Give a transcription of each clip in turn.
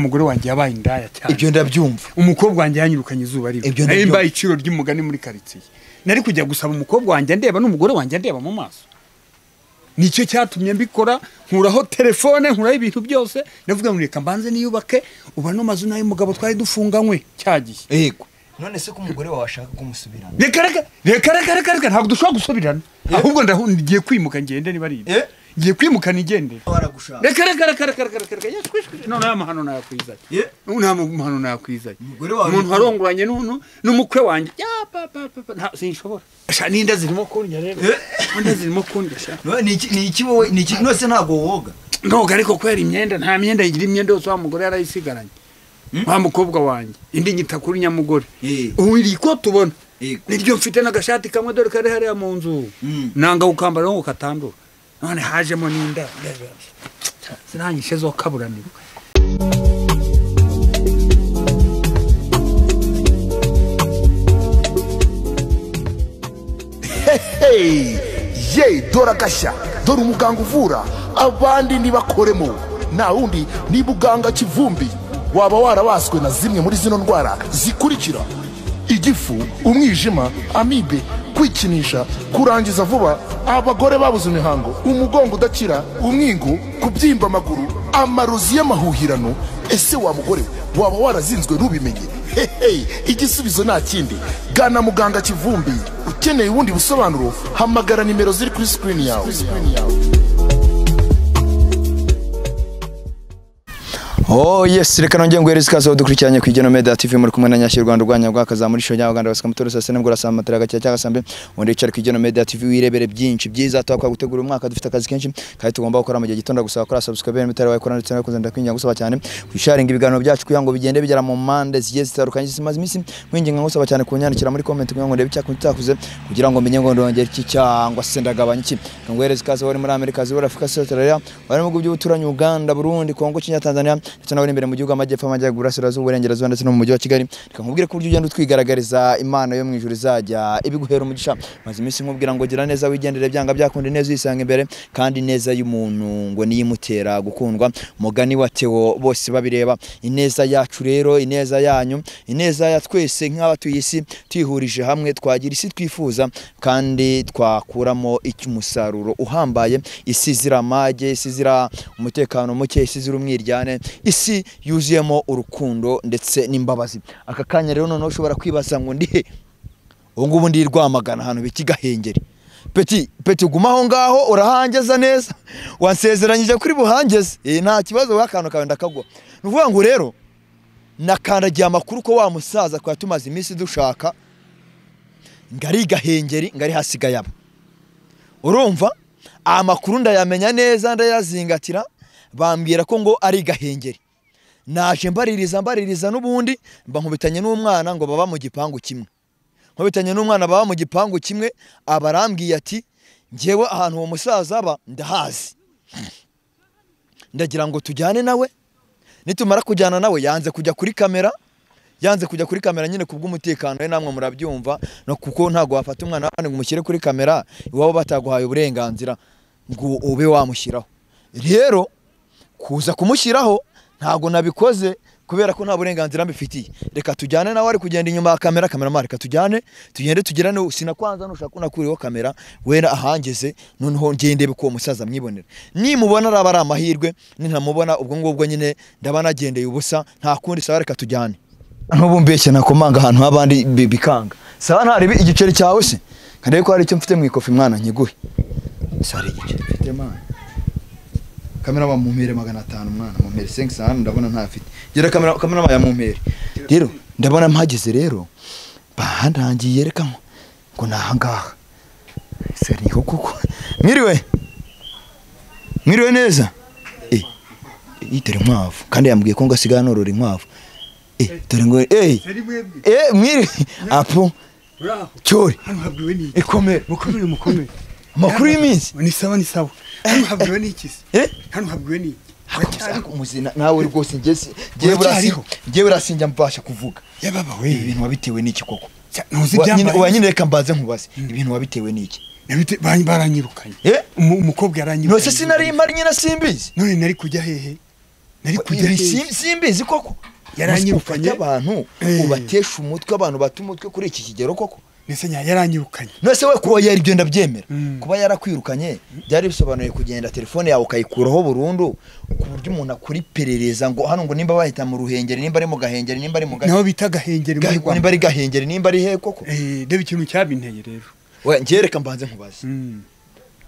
Umugore wanjye yabaye indaya cyane. Ibyo ndabyumva. Umukobwa wanjye yanyirukanye izuba riva. Nari mbaye iciro ry'umugani muri quartier. Nari kujya gusaba umukobwa wanjye ndeba n'umugore wanjye ndeba mu maso. Nicyo cyatumye mbikora, nkuraho telefone, nkuraho ibintu byose, ndavuga ngo reka mbanze niyubake, uba no mazu nayo mugabo twari dufunganywe cyagiye. Yego. None se ko umugore wawe ashaka kumusubirana? Reka reka reka reka reka reka ntabwo dushobora gusubirana. Ahubwo ndagiye kwimuka ngende niba ari ibyo. Ngiye kwimuka nigendere. Reka reka reka reka reka reka yashwishwe none aya mahano nayakwizanye. None aya mahano nayakwizanye. Umuntu arongoranye n'umukwe wanjye. Ya pa pa pa sinshobora. Sha ninda zirimo kundya rero. Ninda zirimo kundya sha. None ni iki wowe ni iki nose ntago woga. Ndoga ariko kwera imyenda nta myenda igira imyenda yose wa mugore yarayisigaranye. Wa mukobwa wanjye indi nyita kuri nyamugore. Ubu iri ko tubona. Niryo mfite n'agashati kamwe dore kari hariya mu nzu. Nanga ukambara ngo katandura. None hajemo ninda sinanyishe zo kaburanirwa. Hey, ye dora gashya dore umuganga uvura abandi nibakoremo na wundi ni Muganga Kivumbi. Waba warabaswe na zimwe muri zino ndwara zikurikira: igifu, umwijima, amibe, kwikinisha, kurangiza vuba, abagore babuze imihango, umugongo udakira, umwingo, kubyimba amaguru, amarozi y'amahuhirano. Ese wa mugore waba warazinzwe ntubimenye? Hey, igisubizo nta kindi, gana Muganga Kivumbi. Ukeneye ubundi busobanuro hamagara nimero ziri kuri screen yawe. Oh yes, reka nongeye nguhereze ikaze dukurikiranye ku Igeno Media TV muri kumwe na Nyashyi Rwanda rwanya rwakazamura isho rya Uganda basika mutoro sase nabwo rasama materaga cya cyasambe undi yicara ku Igeno Media TV wirebere byinshi byiza twakwa gutegura umwaka dufite akazi kenshi kandi tugomba gukora mu gihe gitondo gusaba kora subscribe mitari wawe kora ndetse no kuzenda kwinjira gusaba cyane kwisharinga ibiganiro byacu kugira ngo bigende bigera mu mande zigiye zitandukanye zimaze iminsi kwinginga gusaba cyane kunyandikira muri comment kugira ngo ndebe icyakunze kugira ngo menye ngo ndongere iki cyangwa se ndagabanya iki. Nguhereze ikaze wari muri Amerika zibura Afrika Australia wari mu bihugu by'ubuturanyi Uganda, Burundi, Kongo, Kenya, Tanzania ndetse n'abari imbere mu gihugu amajyepfo, amajyaruguru, burasirazuba, uburengerazuba ndetse no mu mujyi wa Kigali. Reka nkubwire ko uburyo ugenda utwigaragariza Imana yo mu ijuru izajya ibiguhera umugisha. Maze iminsi nkubwira ngo gira neza wigendere byanga byakunda neza uyisanga imbere kandi neza y'umuntu ngo niyimutera gukundwa. Mugani wa Theo bose babireba. Ineza yacu rero, ineza yanyu, ineza ya twese nk'abatuye isi twihurije hamwe twagira isi twifuza kandi twakuramo icyumusaruro uhambaye. Isi zira amage, isi zira umutekano muke, isi zira umwiryane, isi yuzuyemo urukundo ndetse n'imbabazi. Aka kanya rero noneho ushobora kwibaza ngo ndihe? Ubu ngubu ndi Rwamagana ahantu bita Gahengeri. Peti peti guma aho ngaho urahangeza neza, wansezeranyije kuri buhangeze nta kibazo wakantu kawe ndakagwa. Ni ukuvuga ngo rero nakandagiye amakuru ko wa musaza kwa tumaze iminsi dushaka ngari Gahengeri ngari hasigaye aba. Urumva amakuru ndayamenya neza ndayazingatira, bambwira ko ngo ari Gahengeri. Naje mbaririza n'ubundi mba nkubitanye n'umwana ngo baba mu gipangu kimwe. Nkubitanye n'umwana baba mu gipangu kimwe abarambwiye ati ngewe ahantu uwo musaza aba ndahazi. Ndagira ngo tujyane nawe. Nitumara kujyana nawe yanze kujya kuri kamera. Yanze kujya kuri kamera nyine kubw'umutekano we namwe murabyumva no kuko ntago wafata umwana ngo umushyire kuri kamera iwabo bataguhaye uburenganzira ngo ube wamushyiraho. Rero kuza kumushyiraho ntago nabikoze kubera ko nta burenganzira mbifitiye. Reka tujyane nawe ari kugenda inyuma ya kamera, kamera reka tujyane tugende tugirane sinakwanza nushaka unakuriho kamera wera ahangeze noneho ngende ko musaza mwibonera. Nimubona araba ari amahirwe, nintamubona ubwo ngubwo nyine ndaba nagendeye ubusa nta kundi. Sawa reka tujyane. Ntubu mbeshye nakomanga ahantu h'abandi bikanga. Sawa ntarebe igiceri cyawe se kandi ko hari icyo mfite mu ikofi mwana nkiguhe. Sare igiceri mfite mwana. Kamera ba mumpere 500 mwana mumpere 500 ndabona ntafite. Gera kamera ya mumpere. Rero ndabona mpageze rero bahandangiye reka ngo nahangaha. Seri niho kuko. Mwiriwe. Mwiriwe neza. Itere inkwavu kandi yambwiye ko ngasiga norora inkwavu. Dore ngo mwiri apo cyori ikomere mukomere mukomere. Amakuru y'iminsi ni sawa ni sawa. Hano habwiwe n'iki se? Hano habwiwe n'iki? Umuzina nawe rwose ngiye urasinjya mbasha kuvuga. Yababa we ibintu wabitewe n'iki koko? Ntuzi byambaye. Wa nyine reka mbaze nkubaze ibintu wabitewe n'iki? Baranyirukanye. Umukobwa yaranyirukanye. Nose sinari impari nyina simbizi. None nari kujya hehe? Nari kujya simbizi koko. Yaranyirukanye abantu ubatesha umutwe, abantu bata umutwe kuri iki kigero koko. Nese yaranyirukanye. Nese we kuba yari ibyo ndabyemera. Kuba yarakwirukanye byari bisobanuye kugenda telefone yawe ukayikuraho burundu, ku buryo umuntu akuri perereza ngo hano ngo nimba bahita mu Ruhengeri, nimba ari mu Gahengeri, nimba ari mu Gahengeri. Naho bita Gahengeri muri Rwanda. Nimba ari Gahengeri, nimba ari he koko. Debe ikintu cyabinteye rero. We ngereka mbanze nkubaze.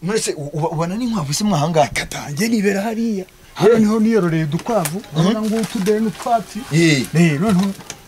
None ubana n'inkwavu se mwahanga? Katange nibera hariya. Hano niho niyororeye udukwavu, ubona ngo utudere n'utwatsi. Noneho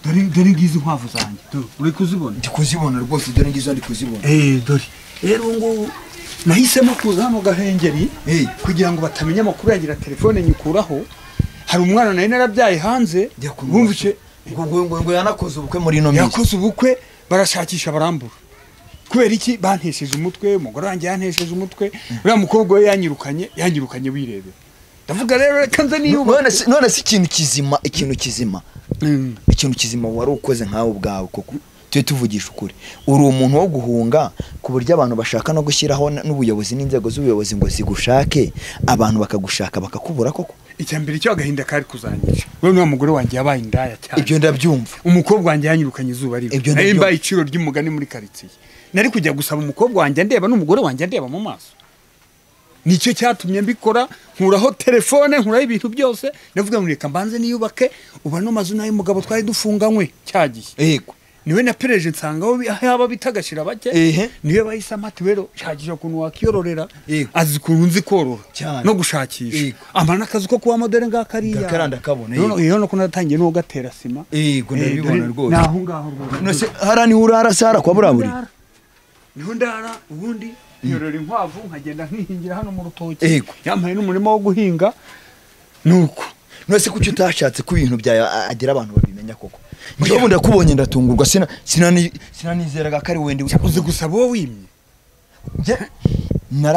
dore ngizi inkwavu zanjye. Uri kuzibona? Ndi kuzibona rwose, dore ngizo ndi kuzibona. Dore. Rero ngo nahisemo kuza hano Gahengeri kugira ngo batamenya amakuru yagira telefone nyikuraho. Hari umwana nari narabyaye hanze, bumvise ngo yanakoze ubukwe muri ino minsi. Yakoze ubukwe barashakisha barambura. Kubera iki bantesheje umutwe, umugore wanjye yantesheje umutwe, uriya mukobwa we yanyirukanye wirebera. Ndavuga rero reka nze niyubake. None si ikintu kizima, ikintu kizima. Ikintu kizima wari ukoze nkawe ubwawe koko. Tujye tuvugisha ukuri. Uri umuntu wo guhunga ku buryo abantu bashaka no gushyiraho n'ubuyobozi n'inzego z'ubuyobozi ngo zigushake, abantu bakagushaka bakakubura koko. Icya mbere cyo agahinda kari kuzanyica. Wewe n'uwo mugore wanjye yabaye indaya cyane. Ibyo ndabyumva. Umukobwa wanjye yanyirukanye izuba riva. Nari mbaye iciro ry'umugani muri quartier. Nari kujya gusaba umukobwa wanjye ndeba n'umugore wanjye ndeba mu maso. Nicyo cyatumye mbikora, nkuraho telefone, nkuraho ibintu byose, ndavuga ngo reka mbanze niyubake, uba no mazu nayo mugabo twari dufunganywe cyagiye. Yego. Niwe na pereje nsanga aho bitagashira bake, niwe bahise amati rero shakisha ukuntu wakiyororera, azi ukuntu nzi korora no gushakisha. Amana akazi ko kuba modere ngakariya. Gakaranda kabone. None no kunatangiye no gatera sima. Yego ndabibona rwose. Naho ngaho rwose. None se hara ni urara sara kwa buraburi. Niho ndara ubundi nyorora inkwavu nkagenda nkihingira hano mu rutoki. Yampaye n'umurimo wo guhinga nuko. None se kuki utashatse ku bintu bya agira abantu babimenya koko? Njye ndakubonye ndatungurwa, sinanizeraga ko ari wende uzi gusaba wowe wimye.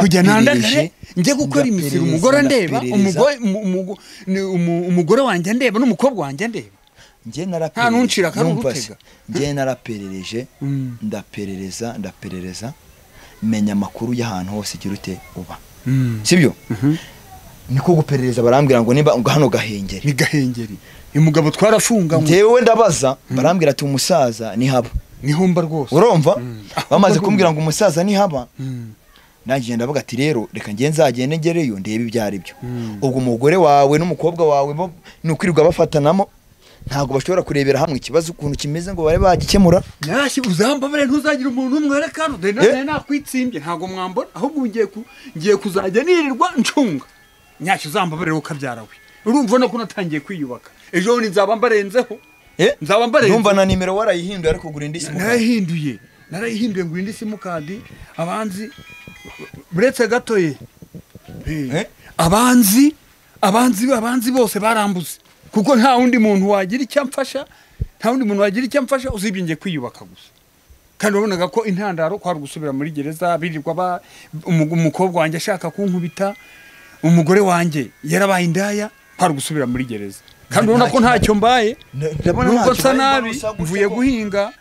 Kujya nandagare njye gukora imisiro umugore ndeba, umugore wanjye ndeba n'umukobwa wanjye ndeba. Njye naraperereje, njye naraperereje, ndaperereza menya amakuru y'ahantu hose gira ute uba. Sibyo? Niko guperereza barambwira ngo nimba hano Gahengeri. Ni Gahengeri. Umugabo twarafunganywe. Njyewe ndabaza barambwira ati umusaza ni haba. Niho mba rwose. Urumva? Bamaze kumbwira ngo umusaza ni haba. Nanjye ndavuga ati rero reka ngiye nzagende ngereyo ndebe ibyo ari byo. Ubwo umugore wawe n'umukobwa wawe bo nukwirirwa bafatanamo, ntabwo bashobora kurebera hamwe ikibazo ukuntu kimeze ngo bare bagikemura. Nyashyi uzambabare ntuzagira umuntu umwereka hano dore nakwitsimbye ntabwo mwambona, ahubwo ngiye kuzajya nirirwa ncunga. Nyashyi uzambabare ukabyara we. Urumva no kunatangiye kwiyubaka. Ejo ni nzaba mbarenzeho. Nzaba mbarenze. Ndumva na nimero warayihinduye ariko kugura indi simu. Narayihinduye. Narayihinduye ngo indi simukadi abanzi buretse gatoye. Abanzi bose barambuze. Kuko nta wundi muntu wagira icyo amfasha, nta wundi muntu wagira icyo amfasha uzibye ngiye kwiyubaka gusa. Kandi wabonaga ko intandaro kwari gusubira muri gereza birirwa umukobwa wanjye ashaka kunkubita, umugore wanjye yarabaye indaya, kwari gusubira muri gereza. Kandi ubona ko ntacyo mbaye, nubwo nsa nabi, mvuye guhinga,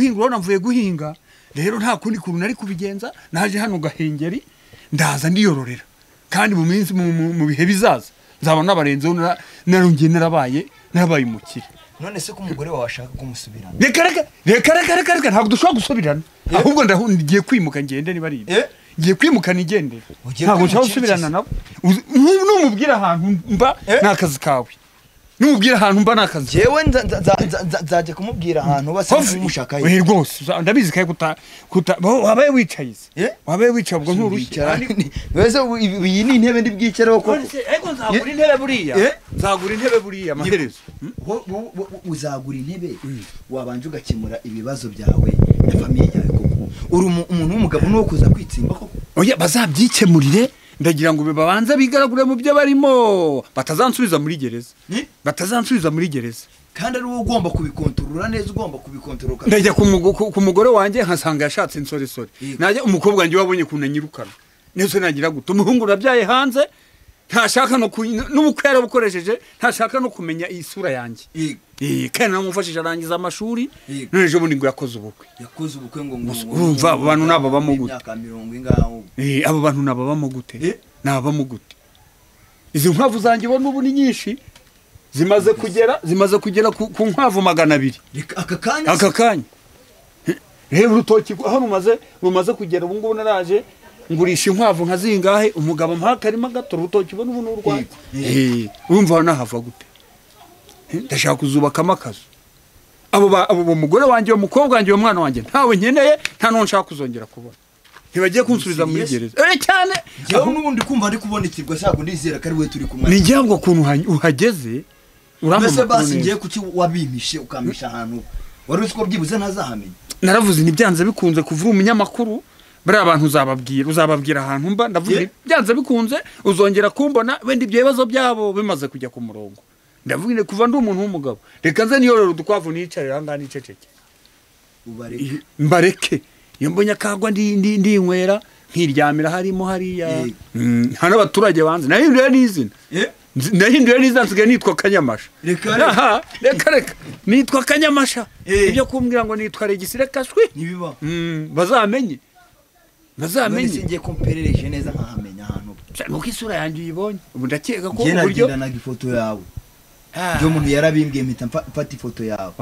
urabona mvuye guhinga, rero nta kundi kuntu nari kubigenza, naje hano Gahengeri ndaza ndiyororera. Kandi mu minsi mu bihe bizaza nzaba nabarenzeho narongeye narabaye umukire. None se ko umugore wawe ashaka kumusubirana? Reka ntabwo dushobora gusubirana. Ahubwo ngiye kwimuka ngende niba ari ibyo. Ngiye kwimuka nigendere. Ntabwo nshobora gusubirana nabo. Numubwira ahantu mba n'akazi kawe. Numubwira ahantu mba n'akazi. Jewe nzajya kumubwira ahantu basa n'umushaka ye. Rwose ndabizi kaye kuta wabaye wicaye se. Wabaye wicaye ubwo nturushye. Wese iyi ni intebe ndi bwicareho koko. Ariko nzagura intebe buriya. Nzagura intebe buriya amaherezo. Uzagura intebe wabanje ugakemura ibibazo byawe na famille yawe koko. Uri umuntu w'umugabo nuwo kuza kwitsimba koko. Oya bazabyikemurire, ndagira ngo babanze bigaragure mu byo barimo, batazansubiza muri gereza. Batazansubiza muri gereza. Kandi ari wowe ugomba kubikontorora neza, ugomba kubikontorora. Ndajya ku mugore wanjye nkasanga yashatse insoresore. Najya umukobwa wanjye wabonye kunanyirukana. Nese nagira gute? Umuhungu nabyaye hanze ntashaka no n'ubukwe yarabukoresheje, ntashaka no kumenya isura yanjye. Kandi namufashije arangiza amashuri, none ejo bundi ngo yakoze ubukwe. Yakoze ubukwe ngo urumva abo bantu nababamo gute? Imyaka 40 ngaho. Abo bantu nababamo gute? Nababamo gute? Izi nkwavu zanjye ubona ubu ni nyinshi, zimaze kugera ku nkwavu 200. Aka kanya reba urutoki aho rumaze kugera ubu ngubu. Naraje ngurisha inkwavu nka zingahe, umugabo mpa karima gato, urutoki ubona ubu n'urwaye. Urumva nahava gute? Ndashaka kuzubakamo akazu. Abo mugore wanjye, umukobwa wanjye, umwana wanjye ntawe nkeneye, nta n'uwo nshaka kuzongera kubona. Ntibagiye kunsubiza muri gereza cyane. Njyewe n'ubundi kumva ndi kubona ikirwa cyago, ndizera ko ari we turi kumwe. Ni njyewe ukuntu uhageze urampa. Basi ngiye kuki wabimpishe ukampisha ahantu wari uzi ko byibuze ntazahamenya? Naravuze ntibyanze bikunze kuva umunyamakuru, bariya abantu uzababwira ahantu mba. Ndavuze byanze bikunze uzongera kumbona wenda ibyo bibazo byabo bimaze kujya ku murongo. Ndavuga kuva ndi umuntu w'umugabo, reka nze niyorore udukwavu niyicarire aha ngaha niceceke, mbareke. Iyo mbonye akagwa ndinywera nkiryamira harimo hariya. Nta n'abaturage banze, nahinduye n'izina. Nahinduye n'izina, nsigaye nitwa Kanyamasha. Reka reka nitwa Kanyamasha. Ibyo kumbwira ngo nitwa Regisi reka shwi ntibiba. Bazamenye. Ngiye komperereje neza nkahamenya ahantu. Nuko isura yanjye uyibonye ubu ndakeka ko uburyo nagendanaga ifoto yawe. Ibyo umuntu yarabimbwiye mpita mfata ifoto yawe.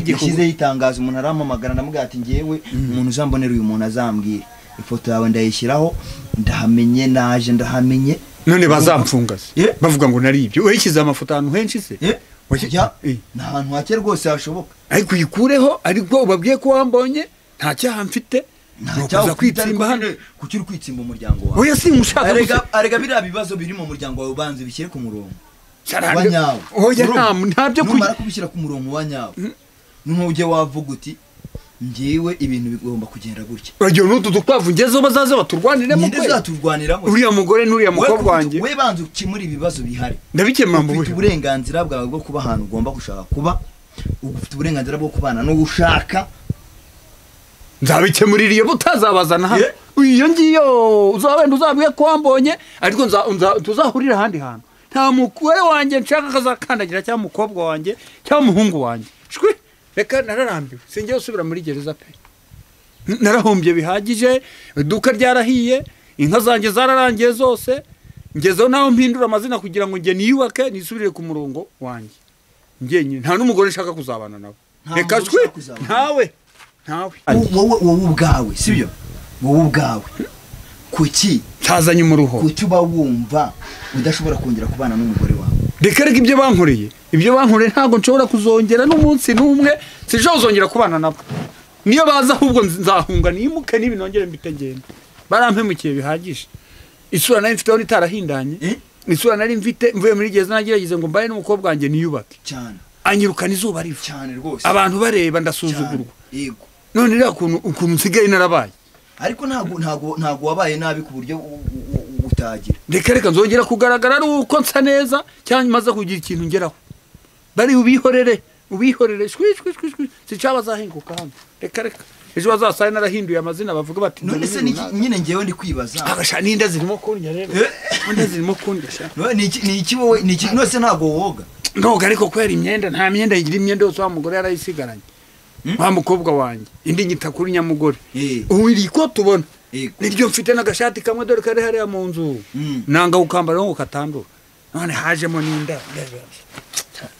Yashyizeho itangazo, umuntu arampamagara ndamubwira ati ngewe umuntu uzambonera uyu muntu azambwira. Ifoto yawe ndayishyiraho, ndahamenye, naje ndahamenye. None bazamfunga se bavuga ngo nari ibyo? Wayishyize amafoto ahantu henshi se? Ni ahantu hake rwose hashoboka. Ariko uyikureho, ariko ubabwiye ko wambonye nta cyaha mfite. Nta kwitsimba hano. Kuki uri kwitsimba umuryango wawe? Oya simushaka gusa. Arega biriya bibazo biri mu muryango wawe ubanze bishyire ku murongo. Oya ntabyo numara kubishyira ku murongo wa nyawo, ntujye wavuga uti ngewe ibintu bigomba kugenda gutya. Urugero n'utu dukwavu ngezeho bazaze baturwaniremo. Ninde uzaturwaniramo? Uriya mugore n'uriya mukobwa wanjye. We banza ukemure ibibazo bihari. Ndabikemura mu buryo. Ufite uburenganzira bwawe bwo kuba ahantu ugomba gushaka kuba, ufite uburenganzira bwo kubana n'uwo ushaka. Nzabikemurira iyo butazabazana hano. Iyo ngiyo uzabenda uzabwiye ko wambonye, ariko tuzahurira ahandi hantu. Nta mugore wanjye nshaka kazakandagira, cyangwa umukobwa wanjye, cyangwa umuhungu wanjye. Shwi reka nararambiwe, singiye gusubira muri gereza pe. Narahombye bihagije, iduka ryarahiye, inka zanjye zararangiye zose, ngezeho naho mpindura amazina kugira ngo nge niyubake nisubire ku murongo wanjye. Ngenyine nta n'umugore nshaka kuzabana nawe. Reka shwi ntawe. Wowe ubwawe sibyo? Wowe ubwawe kuki ntazanye umuruho? Kuki uba wumva udashobora kongera kubana n'umugore wawe? Reka reka ibyo bankoreye ntabwo nshobora kuzongera n'umunsi n'umwe, sinshobora kuzongera kubana nabo. Niyo baza ahubwo nzahunga nimuke n'ibi nongere mbitegende. Barampemukiye bihagije. Isura nari mfite itarahindanye, isura nari mfite mvuye muri gereza nagerageje ngo mbaye n'umukobwa wanjye niyubake cyane, anyirukana izuba riva cyane rwose, abantu bareba ndasuzugurwa. Yego none rero ukuntu nsigaye narabaye. Ariko ntago wabaye nabi ku buryo utagira. Reka reka nzongera kugaragara ari uko nsa neza cyangwa maze kugira ikintu ngeraho. Bari ubihorere shwi shwi shwi shwi, sinshaka bazahinguka hano. Reka reka ejo bazasaye narahinduye amazina bavuga bati none se nyine ngewe ndi kwibaza. Agasha ninda zirimo kundya rero. Ninda zirimo kundya sha. None ni iki wowe ni iki nose ntago woga? Ndoga ariko kwera imyenda, nta myenda igira imyenda yose wa mugore yarayisigaranye. Wa mukobwa wanjye indi nyita kuri nyamugore. Ubu iri ko tubona niryo mfite n'agashati kamwe dore kari hariya mu nzu. Nanga ukambara ngo katandura. None hajemo n'inda.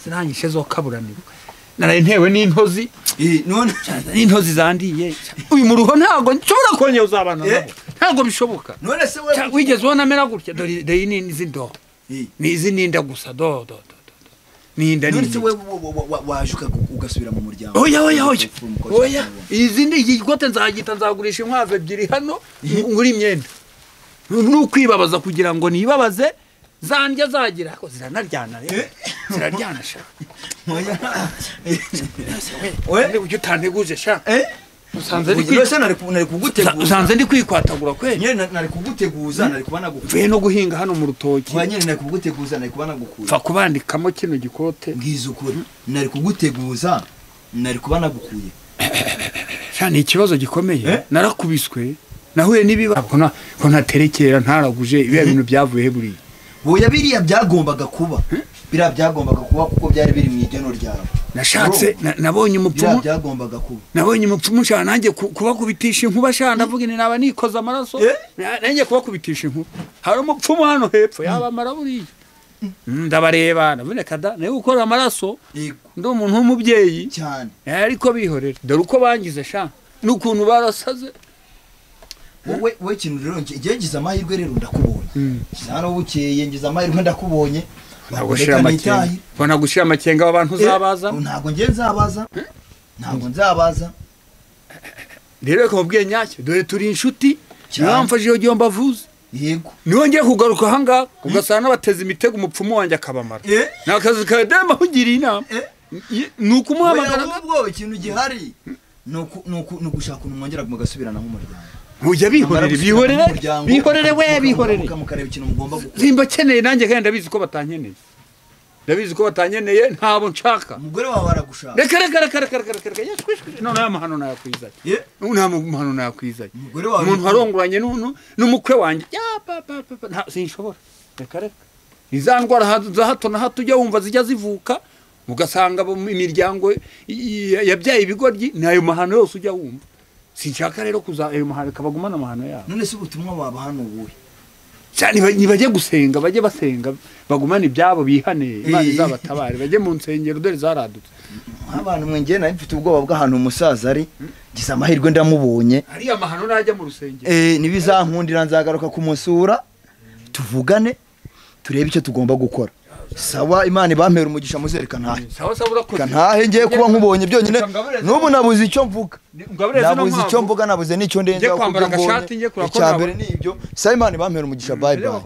Sinanyishe zo kaburanirwa. Naraye ntewe n'intozi. None n'intozi zandiye. Uyu muruho ntago nshobora kongera uzabana nabo. Ntago bishoboka. None se wewe wigeze ubona mera gutya? Dore dore ni izi ndo. Ni izi ninda gusa do do do. Ninda none se wewe waje ugasubira mu muryango? Oya oya oya. Oya izi ndi igikote nzagita nzagurisha inkwavu ebyiri hano nguri imyenda. Nukwibabaza kugira ngo nibabaze zandya zagira ko ziranaryana rero. Ziraryana sha. Oya. Oya ujye utanteguje sha. Usanze ndi kuguteguza. Usanze ndi kwikwatagura kweli. Nyene nari kuguteguza nari kubana gukura. Mvuye no guhinga hano mu rutoki. Oya nyene nari kuguteguza nari kubana gukura. Fa kubandikamo kino gikote. Ngize ukuri. Nari kuguteguza nari kubana gukuye. Sha ni ikibazo gikomeye. Narakubiswe. Nahuye nibiba ko ntaterekera ntaraguje ibiya bintu byavuye he buriya. Oya biriya byagombaga kuba. Biriya byagombaga kuba kuko byari biri mu igeno ryawe. Nashatse nabonye umupfumu byagombaga kuba. Nabonye umupfumu nshaka nanjye kubakubitisha inkuba sha ndavuga ni naba nikoza amaraso. Nanjye kubakubitisha inkuba. Hari umupfumu hano hepfo yabamara buriya. Ndabareba ndaboneka da nayo gukora amaraso ndi umuntu w'umubyeyi cyane ariko bihorera dore uko bangize sha n'ukuntu barasaze. Wowe kintu rero ngiye ngize amahirwe rero ndakubonye hano bukeye ngize amahirwe ndakubonye. Ntabwo gushira amakenga abantu uzabaza. Ntabwo ngiye nzabaza, ntabwo nzabaza rero reka mubwiye nyacyo dore turi inshuti niwamfashije iyo mbavuze. Yego niwongeye kugaruka ahangaha ugasanga n'abateza imitego umupfumu wanjye akabamara ni akazi kawe dema ugiriye inama ni ukumuhamagara. Ubwo ikintu gihari ni ugushaka ukuntu mwongera mugasubirana nk'umuryango. Ujya bihorere bihorere bihorere we bihorere mukareba ikintu mugomba gukora. Simbakeneye nanjye kandi ndabizi ko batankeneye, ndabizi ko batankeneye ntabo nshaka. Umugore wawe aragushaka. Reka reka reka reka reka reka none aya mahano nayakwizanye, nta mahano nayakwizanye. Umuntu warongoranye n'umukwe wanjye sinshobora. Reka reka iza ndwara za hato na hato ujya wumva zijya zivuka ugasanga imiryango yabyaye ibigoryi ni ayo mahano yose ujya wumva. Sinshaka rero kuza ayo mahano kabagumana amahano yabo. None se ubutumwa waba hano ubuhe? Cyane nibajye gusenga bajye basenga bagumane ibyabo bihane Imana izabatabare bajye mu nsengero dore zaradutse. Abantu mwe ngiye nari mfite ubwoba bw'ahantu umusaza ari ngize amahirwe ndamubonye. Ari amahano najya mu rusengero. Nibizankundira nzagaruka kumusura tuvugane turebe icyo tugomba gukora. Sawa Imana ibampera umugisha muzereka ntahe. Sawa sawa urakoze. Ntahe ngiye kuba nkubonye byonyine n'ubu nabuze icyo mvuga. Nabuze icyo mvuga nabuze n'icyo ndenza. Ngiye kwambara agashati ngiye kurakora. Icyambere ni ibyo. Sawa Imana ibampera umugisha bye bye.